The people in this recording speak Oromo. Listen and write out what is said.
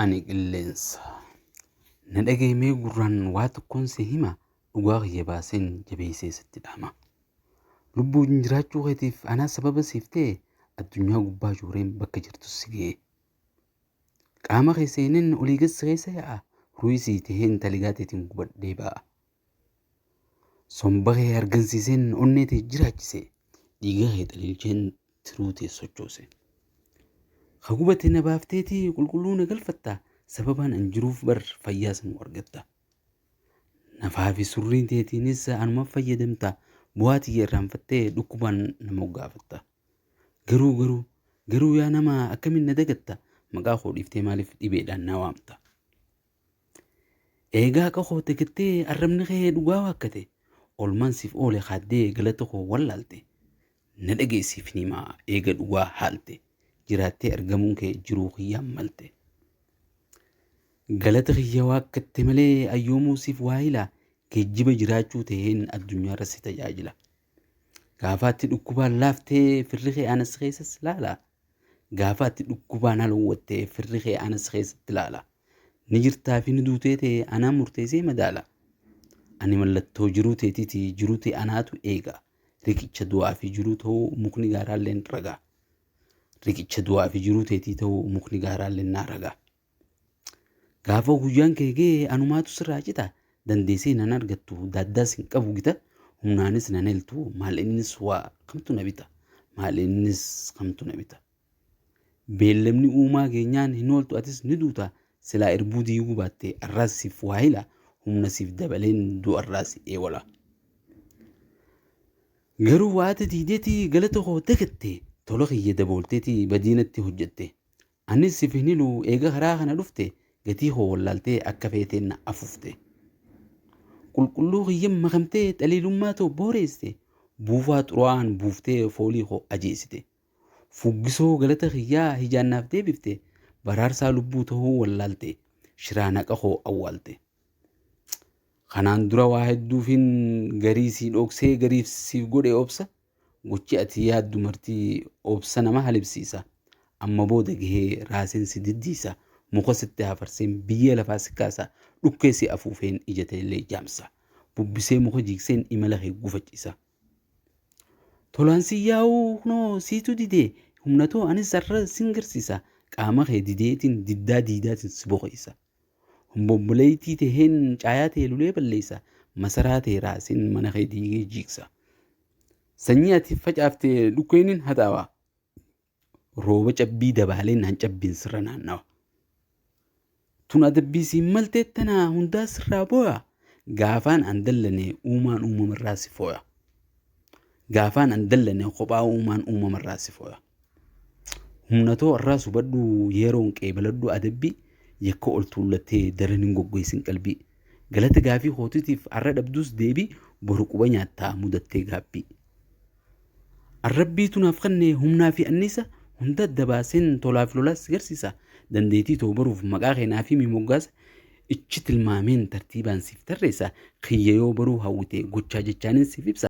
Ani qilleensa. Na dhagahi gurraan waa tokkoon si hima, dhugaa kiyya baaseen jabeessee sitti dhaama. Lubbuun jiraachuu keetiif anaa sababa siif ta'e, addunyaa gubbaa jooreen bakka jirtus si ga'e. Qaama kee seeneen olii gad si keessa yaa'a, ru'isii taheen taligaa teetiin gubadhee ba'a. Somba kee argansiiseen onnee tee jiraachise, dhiiga kee xaliilcheen tiruu tee sochoose. Ka gubate na baafteetii qulqulluu na galfatta, sababaan an jiruuf bar fayyaas nu argatta. Nafaa fi surriin teetiinis anuma fayyadamta, bu'aa tiyya irraanfattee dhukkubaan na moggaafatta. Garuu garuu garuu yaa nama akkamiin na dagatta, maqaa koo dhiiftee maaliif dhibeedhaan na waamta? Eegaa haqa koo dagattee arrabni kee dhugaa waakkate, oolmaan siif oole kaaddee galata koo wallaalte. Na dhageessiif ni himaa eega dhugaa haalte, jiraattee argamuun kee jiruu kiyyaan malte. Galata kiyya waakkatte malee ayyoomuu siif waayila, geejjiba jiraachuu taheen addunyaarra si tajaajila. Gaafa ati dhukkubaan laaftee firri kee anas keessas laala. Gaafa ati dhukkubaan haloowwattee firri kee anas keessatti laala. Ni jirtaa fi ni duutee ta'e anaa murteessee madaala. Ani mallattoo jiruu teetiiti, jiruu tee anaatu eega. Riqicha du'aa fi jiruu ta'uu mukni gaaraalleen ragaa. Riqicha du'aa fi jiruu teetii ta'uu mukni gaaraalleen naa ragaa. Gaafa guyyaan kee ga'e anumaatu sirraa cita. Dandeessee nan argattu, daaddaas hin qabu gita. Humnaanis nan heltu, maal innis waa kamtu na bita. Maal innis kamtu na bita. Beellamni uumaa keenyaan hin ooltu, atis ni duuta. Silaa irbuu diiguu baatte arraas siif waayila, humna siif dabaleen du'arraas eewala. Garuu waata diideetii galata koo dagatte, tola kiyya daboolteetii badiinatti hojjette. Anis siif hin hilu eega karaa kana dhufte, gatii koo wallaaltee akka feeteen na afuufte. Qulqulluu kiyyan makamtee xaliilummaa too booreessite, buufaa xuraa'aan buuftee foolii koo ajeessite. Fuggisoo galata kiyyaa hijaannaaf deebifte, baraarsaa lubbuu ta'uu wallaalte, shiraan haqa koo awwaalte. Kanaan dura waa hedduufin garii sii dhoksee gariif siif godhe obsa, gochi ati yaaddu martii obsa nama halibsiisa. Amma booda gahee raaseen si diddiisa, muka sitti hafarseen biyyee lafaa si kaasa, dhukkee si afuufeen ija teellee jaamsa. Bubbisee muka jiikseen imala kee gufachiisa. Tolaan si yaa'uu kunoo siitu didee, humna too anis har'a sin garsiisa, qaama kee dideetiin diddaa diidaatiin si boqeessa. Honbomboleettii taheen caayaa ta'e lulee balleessa, masaraa ta'e raaseen mana kee diigee jiigsa. Sanyii ati facaafte dhukkeeniin haxaawa. Rooba cabbii dabaaleen hancabbiin sirra naannawa. Tun adabbii siin maltee tanaa hundaa sirraa booya. Gaafaan an dallane uumaan uumamarraa si fooya. Gaafaan an dallane kophaa uumaan uumamarraa si fooya. Humna too irraas hubadhu, yeroon qeebaladhu adabbii, yakka ol tuullattee daran hin goggoisin qalbii. Galata gaafii kootiitiif har'a dhabduus deebii, boru quba nyaattaa mudattee gaabbii. Arrabbiitu naaf kenne humnaa fi anniisa, hunda adda baaseen tolaaf lolaas si garsiisa. Dandeettii too baruuf maqaa kee naaf himi moggaasa. Ichi tilmaameen tartiibaan siif tarreessa. Kiyya yoo baruu hawwite gochaa jechaanin siif ibsa.